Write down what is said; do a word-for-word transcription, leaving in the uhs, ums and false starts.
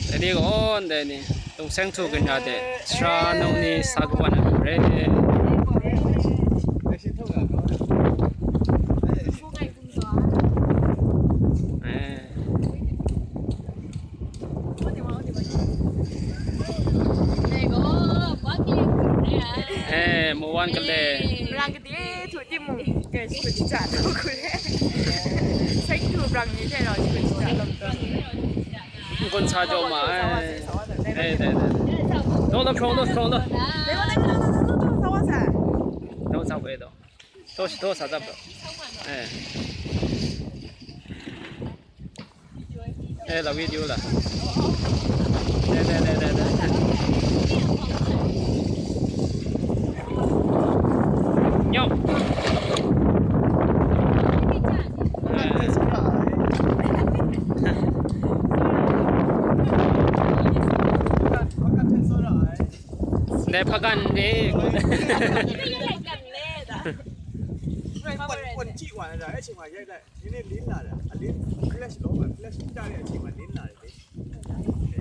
Dai ni gaw, dai ni, tungseng htu kanya de, sara num ni sa kawan ai hku re. Eh. Eh, mawan kale. Mara kade htu timung, ke, shi hku shaja taw hku re. Seng htu brang ni hte rau shi hku shaja taw. N-gun sa jaw ma ai. Eh, dai, dai, dai. Daw, daw, hkrung daw, hkrung daw. Daw, sa, eh, daw. Daw, shi daw sa tsap daw. Eh. Eh, la video la. Dai, dai, dai, dai, dai. Nyau. Eh. Dai hpakan ni. 你那淋了的，啊淋，flash 老板，flash 炸裂，起码淋了的。